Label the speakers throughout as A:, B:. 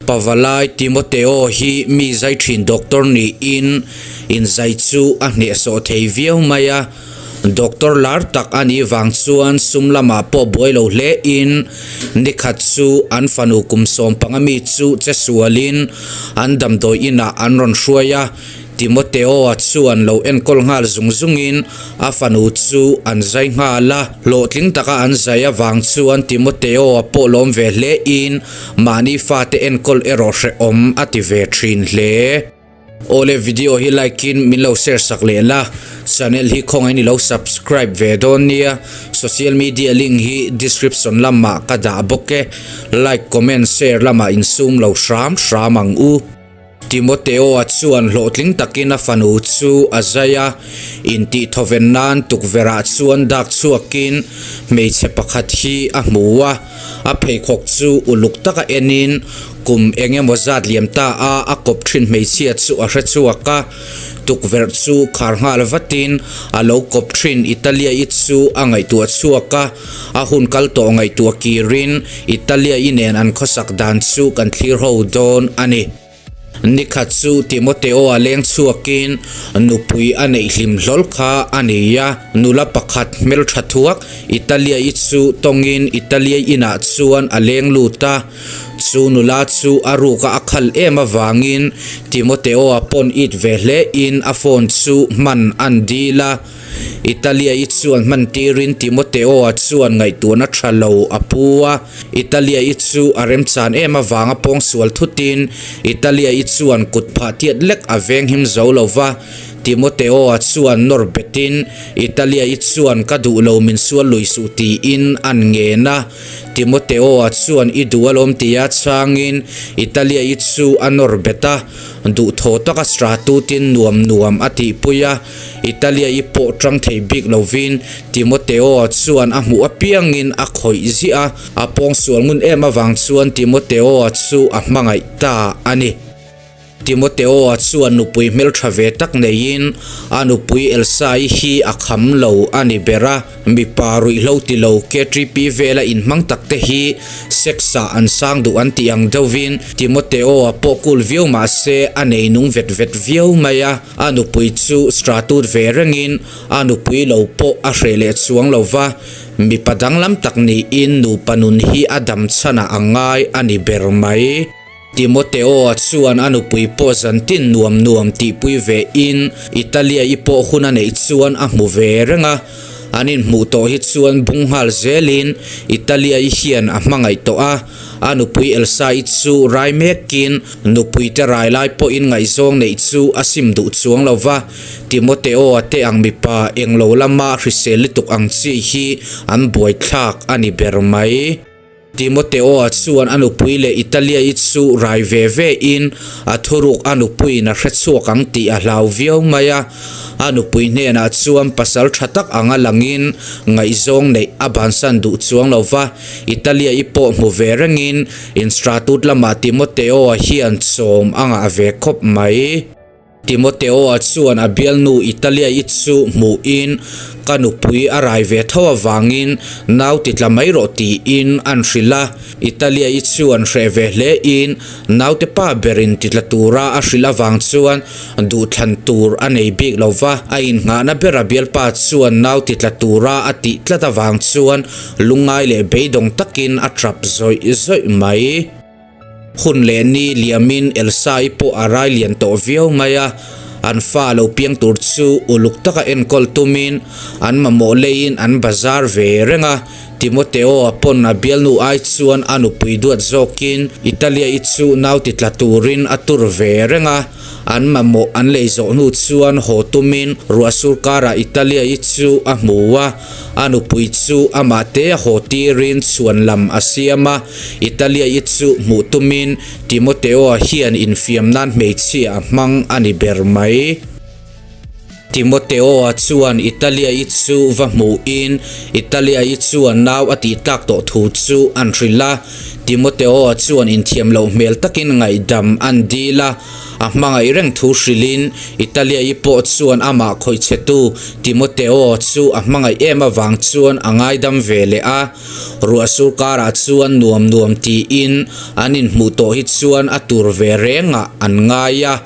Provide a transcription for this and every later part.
A: Pavalai Timoteo hi mi zai thin doctor niin inzai chu a hnehsawh thei viau mai a. Doctor lar tak a nih vang chuan sum lamah pawh buai lo hle in nikhat chu an fanu kum 15 mi chu che sualin an damdawi inah an rawn hruai a. Timoteo-a chuan lo enkawl nghal zung zungin a fanu chu an zai nghal a. Hlawhtling taka an zai avang chuan Timoteo-a pawh lawm ve hle in mahni fate enkawl erawh hrehawm a ti ve thin hle. Awle video hi like in min lo share sak leh la, channel hi khawngaih in i lo subscribe ve dawn nia, social media link hi description lamah ka dah bawk e, like comment share lamah insum lo hram hram ang u. Timoteo-a chuan hlawhtling takin a fanu chu a zai a, intih thawven nan tukverhah chuan dak chhuakin hmeichhe pakhat hi a hmu a. A pheikhawk chu uluk taka enin kum eng emaw zat liam ta a a kawp thin hmeichhia chu a hre chhuak a. Tukverh chu khar nghal vatin a lo kawp thin Italia-i chu a ngaihtuah chhuak a, a hun kal tawh ngaihtuah kirin Italia-i nen an khawsak dan chu kan thlir ho dawn a ni. Nikhat chu Timoteo-a leng chhuakin nupui a neih hlim hlawl kha a ni a, nula pakhat hmeltha thuak Italia-i chu tawngin Italia inah chuan a leng lut a. Chu nula chu a ruka a khal em avangin Timoteo-a pawn it ve hle in a phone chu hman an dil a. Italia-i chuan hman tirin Timoteo-a chuan ngaihtuahna tha lo a pu a. Italia-i chu a remchan em avanga pawngsual thutin Italia-i chuan kut phah tiat lek a venghim zo lo va. Timoteo-a chuan nawr betin Italia-i chuan ka duh lo min sual lui suh tiin an ngen a. Timoteo-a chuan i duh alawm tia chhangin Italia-i chu a nawr bet a. Duhthaw taka Stratutin nuam nuam a tihpui a. Italia-i pawh tang thei bik lovin Timoteo-a chuan a hmuh apiangin a khawih ziah a, a pawngsual ngun em avang chuan Timoteo-a chu a hmangaih ta a ni. Timoteo-a chuan nupui hmeltha ve tak neiin a nupui Elsa-i hi a kham lo a ni ber a, mipa ruihhlo ti lo KTP vela inhmang tak te hi sex-ah an sang duh an tih ang deuhvin Timoteo-a pawh kul viau mah se a nei nung vet vet viau mai a. A nupui chu stratut ve rengin a nupui lo pawh a hreh leh chuang lo va, mipa danglam tak niin nupa nun hi a dam chhanah a ngai a ni ber mai. Timoteo-a chuan a nupui pawh zantin nuam nuam tihpui ve in Italia-i pawh hun a neih chuan a hmu ve reng a, an inhmuh tawh hi chuan bung nghal zelin Italia-i hian a hmangaih tawh a. A nupui Elsa-i chu rai mekin nupuite rai lai pawhin ngaihzawng neih chu a sim duh chuang lo va, Timoteo-a te ang mipa englo lama hrisel lutuk ang chi hi an buaithlak a ni ber mai. Timoteo-a chuan a nupui leh Italia-i chu rai ve ve in a thuruk a nupuiin a hrechhuak ang tih a hlau viau mai a. A nupui hnenah chuan pasal tha tak anga langin ngaihzawng neih a bansan duh chuang lo va, Italia-i pawh hmu ve rengin Instratut lamah Timoteo-a hian chawm a ngah ve khawp mai. Timoteo-a chuan a bialnu Italia-i chu hmuhin ka nupui a rai ve tho avangin nau ti tla mai rawh tiin an hrilh a. Italia-i chuan hreh ve hlein naute pa berin ti tla tura a hrilh avang chuan duhthlan tur a nei bik lo va, a innghahna bera bialpa chuan nau ti tla tura a tih tlat avang chuan lungngai leh beidawng takin a tap zawih zawih mai. Hun leh ni liamin Elsa-i pawh a rai lian tawh viau mai a, an fa lo piang tur chu uluk taka enkawl tumin an mamawh leiin an bazar ve reng a, Timoteo-a pawn a bialnu ai chuan a nupui duat zawkin Italia-i chu nau ti tla turin a tur ve reng a, an mamawh an lei zawh hnu chuan haw tumin ruahsur karah Italia-i chu a hmu a, a nupui chu amah te a haw tirin chhuan lam a siam a, Italia-i chu hmuh tumin Timoteo-a hian infiam nan hmeichhia a hmang a ni ber mai. Timoteo-a chuan Italia-i chu va hmuhin Italia-i chuan nau a tih tlak tawh thu chu an hrilh a. Timoteo-a chuan inthiam loh hmel takin ngaihdam an dil a, a hmangaih reng thu hrilhin Italia-i pawh chuan amah khawihchhetu Timoteo-a chu a hmangaih em avang chuan a ngaidam ve leh a. Ruah sur karah chuan nuam nuam tiin an inhmuh tawh hi chuan a tur ve rengah an ngai a.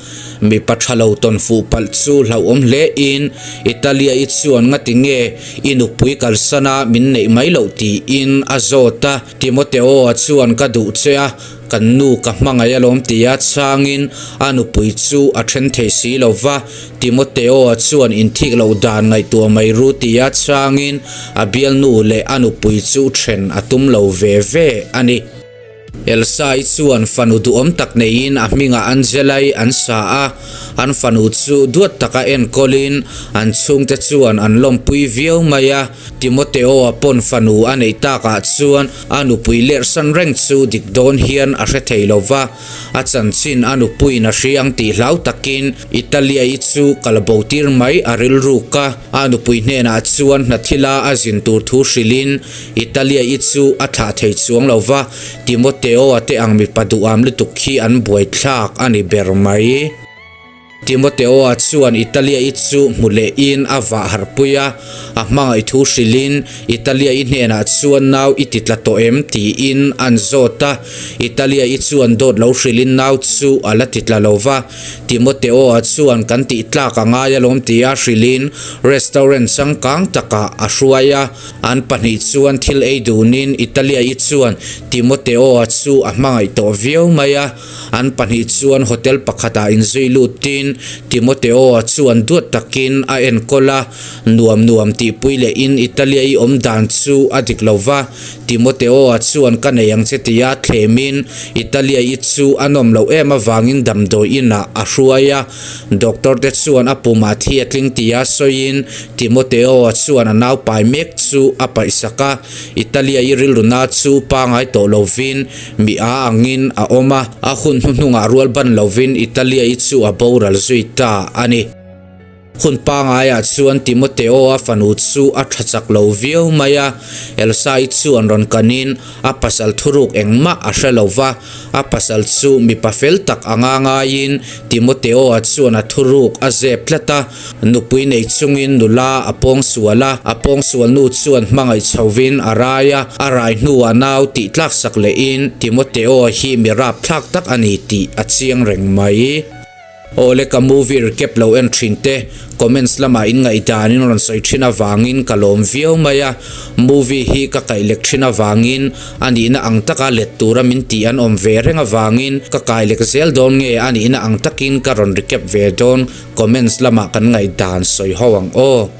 A: Mipa tha lo tawn fuh palh chu hlauhawm hle in Italia-i chuan ngati nge i nupui kalsan a min neih mai loh tiin a zawt a. Timoteo-a chuan ka duh che a, kan nu ka hmangaih alawm tia chhangin a nupui chu a then thei si lo va. Timoteo-a chuan inthik loh dan ngaihtuah mai ru tia chhangin a bialnu leh a nupui chu then a tum lo ve ve a ni. Elsa-i chuan fanu duhawm tak neiin a hmingah Angela-i an sa a, an fanu chu duat taka enkawlin an chhungte chuan an lawmpui viau mai a. Timoteo-a pawn fanu a neih takah chuan a nupui lerhsan reng chu dik dawn hian a hre thei lo va, a chanchin a nupuiin a hri ang tih hlau takin Italia-i chu kal bo tir mai a rilruk a, a nupui hnenah chuan hna thila a zin tur thu hrilhin Italia-i chu a thlah thei chuang lo va, Timoteo-a te ang mipa duham lutuk hi an buaithlak a ni ber mai. Timoteo-a chuan Italia-i chu hmu lehin a vah harhpui a, a hmangaih thu hrilhin Italia-i hnenah chuan nau i ti tla tawh em tiin an zawt a, Italia-i chuan dawt lo hrilhin nau chu a la ti tla lo va, Timoteo-a chuan kan tih tlak a ngai alawm tia hrilhin restaurant changkang takah a hruai a. An pahnih chuan thil ei dunin Italia-i chuan Timoteo-a chu a hmangaih tawh viau mai a. An pahnih chuan hotel pakhatah inzui lutin Timoteo-a chuan duat takin a enkawl a. Nuam nuam tihpui lehin Italia-i awm dan chu a dik lo va. Timoteo-a chuan ka nei ang che tia thlemin Italia-i chu a nawm loh em avangin damdawi inah a hruai a. Doctor te chuan a pumah thi a tling tia sawiin Timoteo-a chuan a nau pai mek chu a paihsak a, Italia-i rilruna chu pangai tawh lovin mi a angin a awm a, a hun hnuhnungah rual ban lovin Italia-i chu a boral zui ta a ni. Hun pangaiah chuan Timoteo-a fanu chu a tha chak lo viau mai a, Elsa-i chuan rawn kanin A pasal thuruk engmah a hre lo va, a pasal chu mipa fel tak anga ngaiin Timoteo-a chuan a thuruk a zep tlat a. Nupui nei chungin nula a pawngsual a, a pawngsual nu chuan hmangaih chhovin a rai a, a rai hnuah nau tih tlaksak lehin Timoteo-a hi mi rapthlak tak a ni tih a chiang reng mai. Awle ka movie recap lo en thin te, comments lamah in ngaihdan in rawn sawi thin avangin ka lawm viau mai a, movie hi ka kaih lek thin avangin a nihna ang taka let tura min tih an awm ve reng avangin ka kai lek zel dawn nge a nihna ang takin ka rawn recap ve dawn comments lamah kan ngaihdan sawi ho ang aw.